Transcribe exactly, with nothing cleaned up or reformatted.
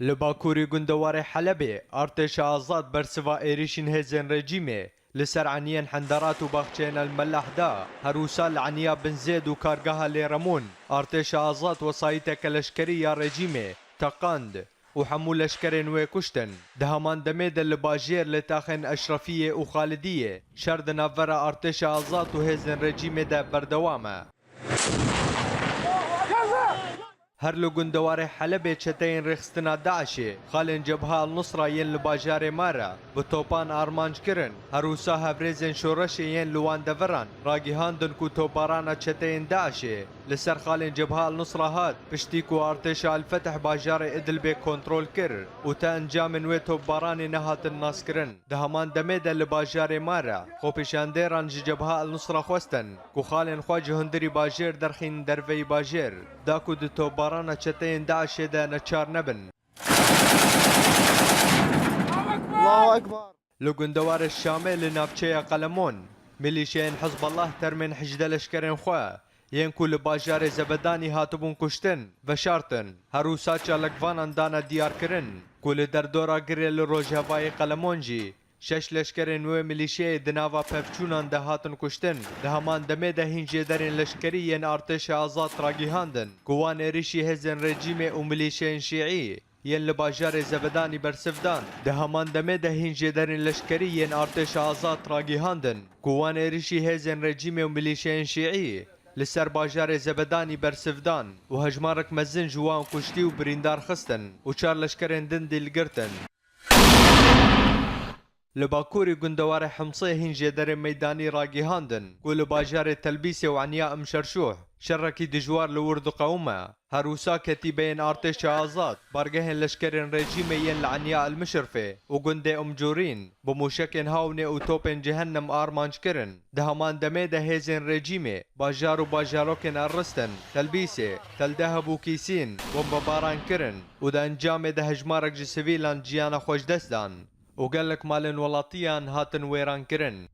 Li bakurî gundewarê Helebê, artêşa azad bersiva êrîşên hêzên rejîmê li ser eniyên henderat û baxçeyên El Melah da, her wisa li eniya Bin Zêd û kargeha Lê Remûn, artêşa azad wesayîteke leşkerî ya rejîmê teqand û hemû leşkerên wê kuştin. Di heman demê de li bajêr li taxên Eşrefiyê û Xalidiyê şer di navbera artêşa azad û hêzên rejîmê de berdewam e. Her li gundewarê Helebê çeteyên rêxistina DAIŞê, xalên Cebha El Nusra yên li bajarê Mara, bi topan armanc kirin. Her wisa hevrêzên şoreşê yên li wan deveran ragihandin ku topbarana çeteyên DAIŞê li ser xalên Cebha El Nusra hat, piştî ku artêşa El Fetih bajarê Idlibê kontrol kir û ta encamên wê topbaranê nehatin naskirin. Di heman demê de li bajarê Mara, xwepêşandêran ji Cebha El Nusra xwestin ku xalên xwe ji hundirî bajêr derxînin derveyî bajêr, da ku di topbarana çeteyên DAIŞê de neçar nebin. Allahu Ekber. Li gundewarê Şamê li navçeya Qelemon, milîşeyên Hizbullah termên hejdeh leşkerên xwe, yên ku li bajarê Zebedanî hatibûn kuştin, veşartin. Her wisa çalakvanan dane diyarkirin ku li derdora girê li rojevayê Qelemon jî şeş leşkerên wê milîşeyê di nava pevçûnan de hatin kuştin. Di heman demê de hîn jêderên leşkerî yên artêşa azad ragihandin ku wan êrişî hêzên rejîmê û milîşeyên şîî yên li bajarê Zebedanî bersiv dan. Di heman demê de hîn jêderên leşkerî yên artêşa azad ragihandin ku wan êrişî hêzên rejîmê û milîşeyên şîî li ser bajarê Zebedanî bersiv dan û hejmarek mezin ji wan kuştî û birîndar xistin û çar leşkerên din dîl girtin. Li bakurî gundewarê Himsê hîn jêderên meydanî ragihandin ku li bajarê Telbîsê û eniya Imşerşûh şerekî dijwar li wir diqewime. Her wisa ketîbeyên artêşa azad bargehên leşkerên rejîmê yên li eniya El Mişirfê û gundê Umcûrîn bi mûşekên hawnê û topên cehennem armanc kirin. Di heman demê de hêzên rejîmê bajar û bajarokên El Ristin, Telbîsê, Tel Deheb û Kîsîn bombebaran kirin û di encamê de hejmarek ji sivîlan jiyana xwe ji dest dan û gelek malên welatiyan hatin wêrankirin.